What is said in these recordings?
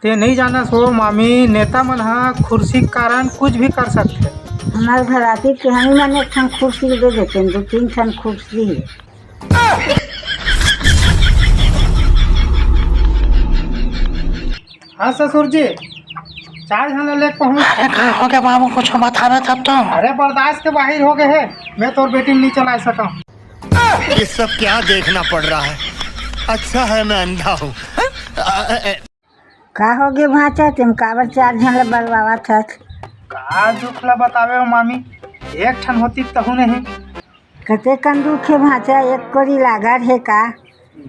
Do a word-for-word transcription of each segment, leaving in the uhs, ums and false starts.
ते नइ जानस वो मामी, नेता मन ह खुर्सी के कारण कुछ भी कर सकथे। हमर घर आती के हमन एक ठन खुर्सी दे देते, दू तीन ठन खुर्सी हे। हाँ ससुर जी, चार झन ला लेके पहुँच। अरे का हो गया बाबू, कुछ बताना था तो। अरे बर्दाश्त के बाहिर हो गए हे, मैं तोर बेटी नहीं चला सकूँ। ये सब क्या देखना पड़ रहा है? अच्छा है मैं अंधा हूँ। का हो गे भांचा, तेम काबर चार झन ल बलवावत हस? का दुख ल बतावे हो मामी, एक ठन होती तहू नहीं। कते कन दुख हे भांचा, एक कोरी लागर हे का?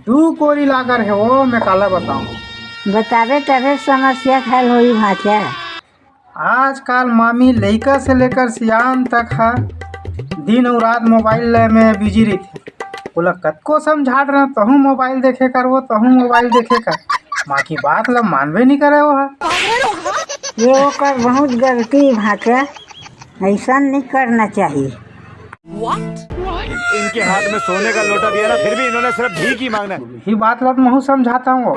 दू कोरी लागर हे वो, मैं काला बताऊं। बताबे तभे समस्या हल होई भांचा। आजकल मामी लइका से लेकर सियान तक ह दिन अउ रात मोबाइल ले में बिजी रहिथे। ओला कतको समझात रहे, तहूँ मोबाइल देखे कर, वो तहूँ मोबाइल देखे कर, माँ की बात ला मानबे नहीं करे वो ह। ये ओकर बहुत गलती भांचा, ऐसा नहीं करना चाहिए। इनके हाथ में सोने का लोटा दिया ना, फिर भी इन्होंने सिर्फ भीख ही मांगना है। यही बात ला तो महू समझाता हूँ।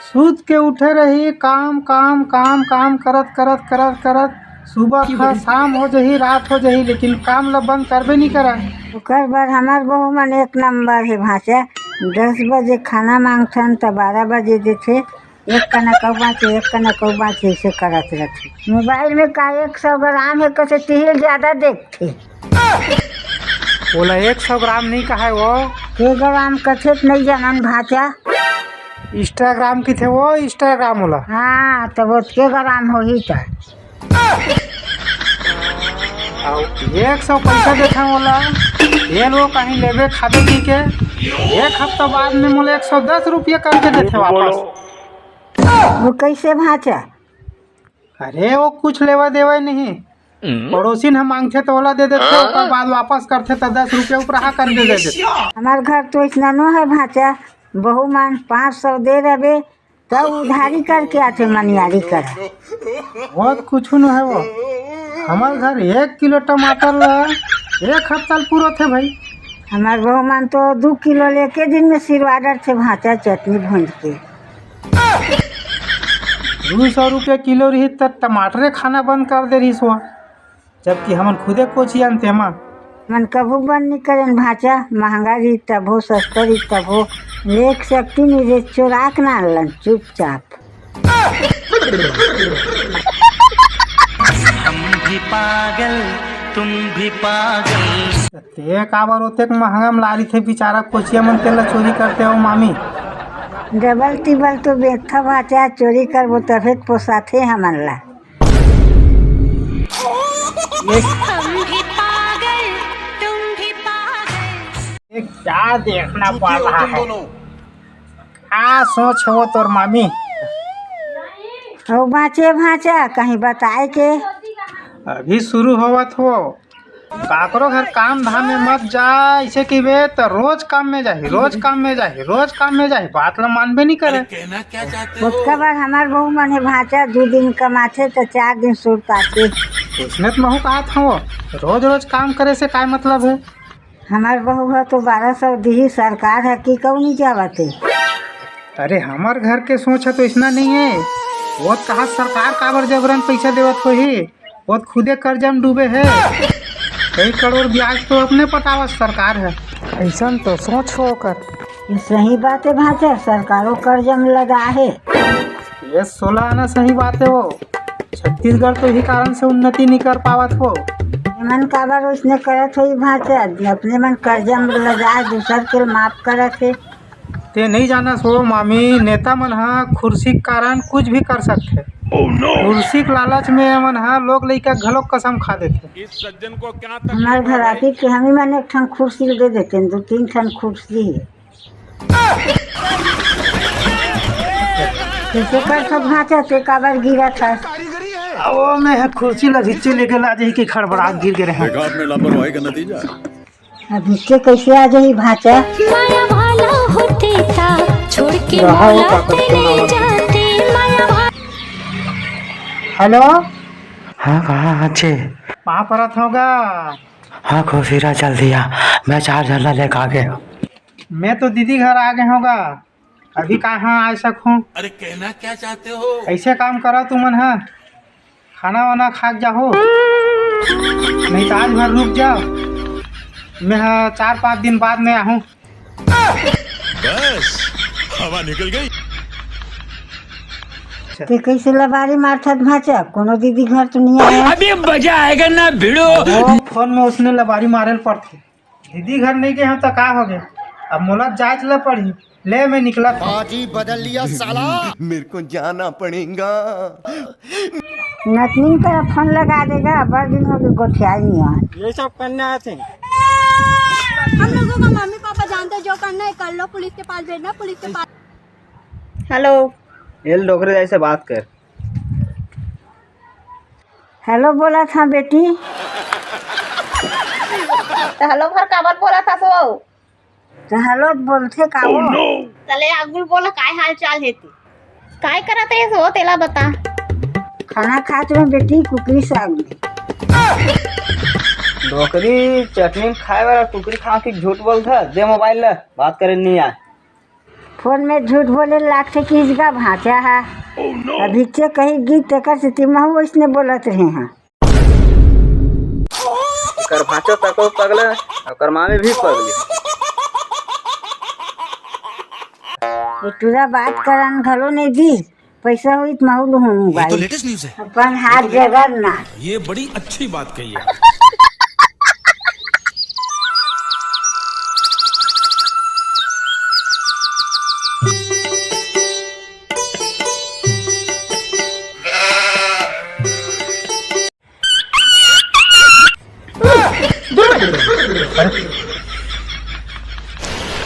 सूत के उठे रही, काम काम काम काम करत करत करत करत सुबह खा शाम हो जही, रात हो जही, लेकिन काम ला बंद करबे नहीं करा। ओकर बर हमर बहू मन एक नंबर हे भांचा। दस बजे खाना मांगथन त बारह बजे देथे। एक कना कहूँ बाँचे, एक कना कहूँ बाँचे, ऐसे करत रथे। मोबाइल में का एक सौ ग्राम हे, कथे तिहिल ज्यादा देखथे। ओला एक सौ ग्राम नहीं कहाय वो। के ग्राम कथे त नहीं जानन भांचा। Instagram किथे वो, Instagram ओला। हाँ, तब ओतके ग्राम होही त। एक सौ पैसा देथे ओला, ये लो कहीं लेबे खाबे पी के, एक हफ्ता बाद में मोला एक सौ दस रुपया करके देथे वापस। वो कैसे भांचा? अरे वो कुछ लेवा देवा नहीं, पड़ोसिन ह मांगथे त ओला दे देथे, ओकर बाद वापस करथे त दस रुपया उपराहा करके दे देथे। हमार घर तो ऐसना नो है भांचा, बहू मन पाँच सौ दे रहे तब उधारी करके आथे मनियारी कर। वो तो कुछ न है वो, हमार घर एक किलो टमाटर ला एक हफ्ता ल पूरा थे भाई। हमार बहू मन तो दू किलो लेके दिन में सिरवा डरथे भांचा चटनी भूंज के। दू सौ रुपया किलो रही त टमाटरे खाना बंद कर दे रही सो, जबकि हमन खुदे कोचियन तेमा। मन कभू बंद नहीं करेन भांचा, महंगा रही तभो, सस्ता रही तभो, लेख सकती नहीं रे, चोरा के ना लन चुपचाप। हम भी पागल, तुम भी पागल। ते काबर ओतेक महंगा में लारी थे बेचारा कोचिया मन तेला चोरी करते हो मामी। डबल टिबल तो बेचथा भांचा, चोरी करबो तभे त पोसाथे हमन ला। ये हम भी पागल, तुम भी पागल। ये क्या देखना पड़ रहा है? का सोच हो तोर मामी? अउ बाँचे भाँचा कहीं बताए के? अभी शुरू होवत हो, काकरो घर काम धाम में मत जा, ऐसे कहिबे त रोज काम में जाही, रोज काम में जाही, रोज काम में जाही, बात ला मानबे नहीं करे। ओतका बार हमार बहू मन हे भाँचा, दू दिन कमाथे त चार दिन सुरताथे। उसने तो महू कहत हूँ, रोज रोज काम करे से काय मतलब है? हमार बहू ह तो बारह सौ दिही सरकार ह कि कहूँ नहीं जावत हे। अरे हमर घर के सोच ह तो इसना नहीं है। वो कहा सरकार काबर जबरन पैसा देवत होही, वो तो खुदे कर्जा में डूबे है। कई करोड़ ब्याज तो अपने पटावत सरकार है। ऐसन तो सोच हो ओकर। ये सही बात है भाँचा, सरकारों कर्जा में लदा है। ये सोला आना सही बात है वो। छत्तीसगढ़ तो यही कारण से उन्नति नहीं कर पावत हो। एमन काबर उसने करत होई भाँचा, अपने मन कर्जा में लदा है, दूसर के माफ करत है। ते नहीं जानस हो मामी, नेता मन ह खुर्सी के कारण कुछ भी कर सकथे। कुर्सी के लालच में एमन ह लोग लइका घलोक कसम खा देथे। हमार घर आती के हमी मन एक ठन खुर्सी दे देते, दू तीन ठन खुर्सी। कैसे कर सब भाँचा ते काबर गिरत हस? ओ मैं ह खुर्सी ला भिच्चे लेके ला जाही कि खड़बड़ा गिर गे रहे। देखा आपने लापरवाही का नतीजा। अब भिच्चे कैसे आ जाही भाँचा? माया भाला होते था, छोड़ के रहा हो मोला का करते तेने हो? जाते, माया भा- हेलो। हाँ, कहाँ अच्छे? वहाँ पर होगा। हाँ, खुशी रहा, जल्दी आ। मैं चार झन ला लेके आ गया। मैं तो दीदी घर आ गए होगा। अभी कहाँ आ सकूँ? अरे, कहना क्या चाहते हो? ऐसे काम करो तुमन ह, खाना वाना खा के जाओ, नहीं तो आज भर रुक जाओ। मैं ह चार पाँच दिन बाद में आहूँ। बस, हवा निकल गई। ते कइसे लबारी मारथस भांचा? कोनो दीदी घर तो नहीं आया? अभी मजा आएगा ना भिड़ो। वो फोन में उसने लबारी मारे ल पड़थे। दीदी घर नहीं गए हो तो का हो गया? अब मोला जांच ल पड़ी। ले, मैं निकला था। पार्टी बदल लिया साला। मेरे को जाना पड़ेगा। नतनीन करा फोन लगा देगा, बड़ दिन हो गए गोठियाई नहीं आए। ये सब करना आते हैं। हम लोगों का मम्मी पापा जानते हैं, जो करना है कर लो, पुलिस के पास भेजना, पुलिस के पास। हेलो। एल डोकरे दाई से बात कर। हेलो बोला था बेटी। तो हेलो भर काबर बोला था सो? तो हेलो बोलथे का वो? तले आगुल बोला, काय हाल चाल हे ते? काय करत रहे हो, तेला बता। खाना खात रहे बेटी, कुकरी साग में। डोकरी चटनी खाए वाला कुकरी खा के झूठ बोलथा। दे मोबाइल ला, बात करे नहीं आए। फोन में झूठ बोले लागथे कि इसका भांचा है। अभी चे कही गीत तेकर से तिमहू इसने बोलत रहे हैं। एकर भांचो तको पगला, ओकर मामे भी पगली। ये टूरा बात करन घलो नहीं दी, पैसा होई त महू लुहूं ये तो मोबाइल। लेटेस्ट न्यूज है। अपन हाथ जगन्नाथ। ये बड़ी अच्छी बात कही है।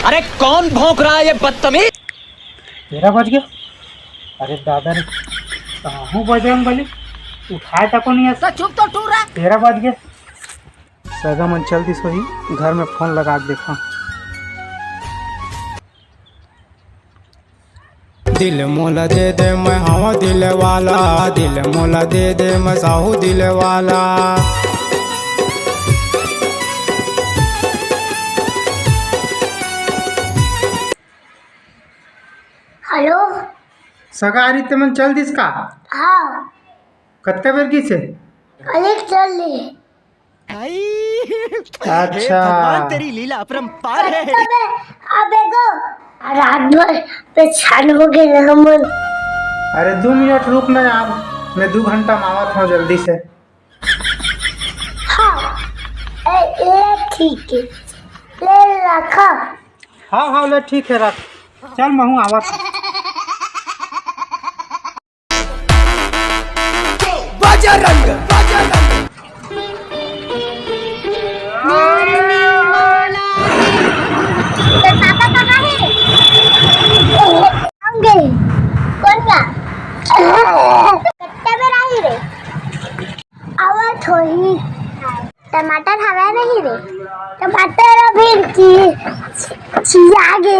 अरे, कौन भौंक रहा है ये बदतमीज? तेरा बज गया। अरे दादा रे, कहूँ बजरंग बली उठाए तको नहीं आता। चुप तो टूरा। तेरा बज गया। सगा मन चल दिस होही, घर में फोन लगा के देखा। दिल मोला दे दे, मैं हवा दिल वाला, दिल मोला दे दे, मैं साहू दिल वाला। हेलो। सगा आरी ते मन चल दिस का? हाँ। कतका बेर गिस हे? अरे चल ले। अच्छा। हे भगवान, तेरी लीला अपरंपार है। अबे, अबे गो, रात भर परेशान हो गए ना हमन। अरे दो मिनट रुक ना यार, मैं दो घंटा में आवत हूँ जल्दी से। हाँ, ए, ले ठीक है, ले रखा। हाँ हाँ ले ठीक है रख, चल महू आवत हूँ। बजरंग, बजरंग। तेरे पापा कहाँ है? होंगे। कौन का? कत्ता में रही रे। आवत होही। टमाटर हवय नहीं रे। टमाटर अभी की छिया गे।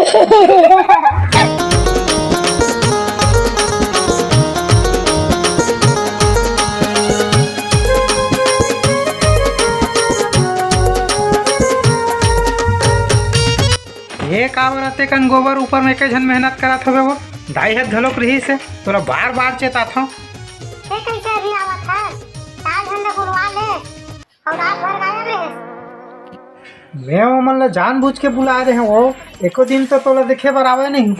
हे काबर अतेकन गोबर ऊपर में एके झन मेहनत करत हवे वो? दाई हत घलोक रहिस हे, तोला बार-बार चेताथंव। ए, कइसे अभी आवत हस? चार झन ल बुलवा ले, अउ रात भर गायब रहे। मैं ओमन ल जानबूझ के बुलाए रहे हंव, वो एको दिन तो तोला देखे बर आवे नहीं।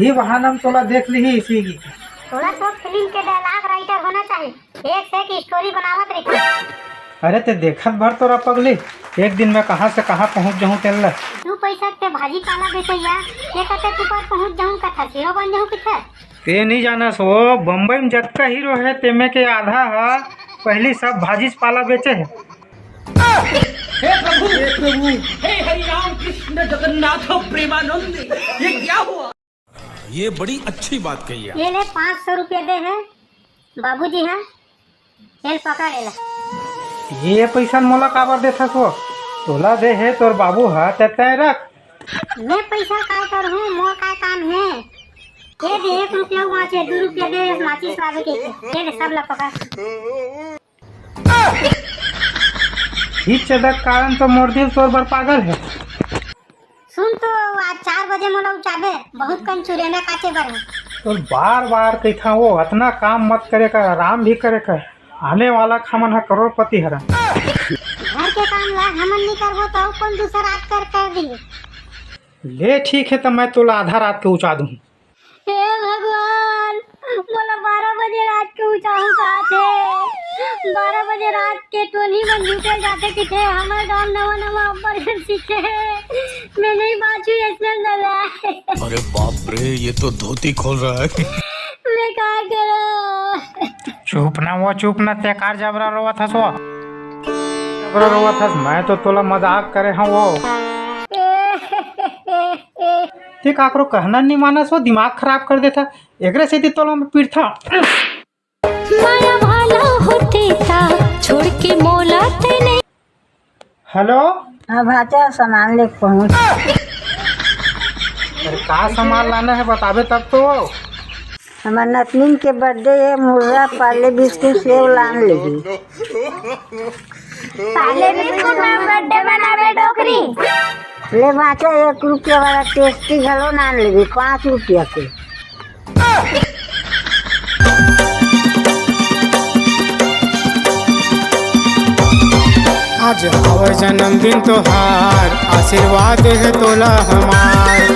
ये बहाना में तोला देख लिही इसी की। थोड़ा तो फिल्म के डायलॉग राइटर होना चाहिए। एक से एक स्टोरी बनावत रहिथे। अरे ते देखत भर तोरा पगली, एक दिन मैं कहाँ से कहाँ पहुँच जाहूँ तेन ला। दू पैसा के भाजी पाला बेचैया, ये कहते तू पर पहुँच जाहूँ कथा हीरो बन जाहूँ किथे। ते नहीं जानस वो बम्बई में जतका हीरो है तेमे के आधा हा पहली सब भाजी पाला बेचे है। हे प्रभु, हे प्रभु, हे हरि राम कृष्ण जगन्नाथ प्रेमानंद, ये क्या हुआ? ये बड़ी अच्छी बात कही है। ये ले पाँच सौ रुपया दे हे बाबूजी हा, ये ले पकड़ एला। ये पैसा मोला काबर देथस वो? तोला दे हे तोर बाबू हा, ते तय रख। मैं पैसा काय करहूँ, मोर काय काम हे? ये दे एक रुपया बाँचे, दू रुपया दे, माचिस लावे के, ये ले सब ला पकड़। इस चदक कारण तो मोर दिल तोर बर पागल है। सुन तो आज चार बजे मोला उचाबे, बहुत कन चुरेना काचे बर हे। तो बार बार कहिथा वो, अतना काम मत करे कर, आराम भी करे कर। आने वाला हमन ह करोड़पति हरन। घर के काम ला हमन नहीं करबो तो अउ कौन दूसर आके कर, कर दी। ले ठीक है, तो मैं तोला आधा रात के उचा दूँ। हे भगवान, मोला बारह बजे रात के उचाहू कहाथे। बारह बजे रात के टोनी मन जुटे जाथे किथे। हमर गांव नवा नवा अब्बड़ जन सीखे हे। मैं नहीं बांचू अइसने दादा। अरे बाप रे, ये तो धोती खोल रहा है। मैं का करूं? चुप ना वो, चुप ना, ते कार जबरा रोवत हस वो। जबरा रोवत हस, मैं तो तोला मजाक करे हंव वो। ते काकरो कहना नहीं मानस वो, दिमाग खराब कर देथा। एकरे सेती तोला मैं पीटथा। माया भाला होते ता, छोड़ के मोला ते नहीं। हेलो। हाँ भाचा, सामान लेके पहुँच। अरे का सामान लाना है, बताबे तब तो। हमर नतनीन के बर्थडे हे, मुर्रा, पार्ले बिस्कुट, सेव लान लेबे। पार्ले बिस्कुट में बर्थडे मनाबे डोकरी। ले भाचा, एक रुपया वाला टेस्टी घलो लान लेबे, पाँच रुपया के। आज हवय जन्मदिन तोहार, आशीर्वाद हे तोला हमार।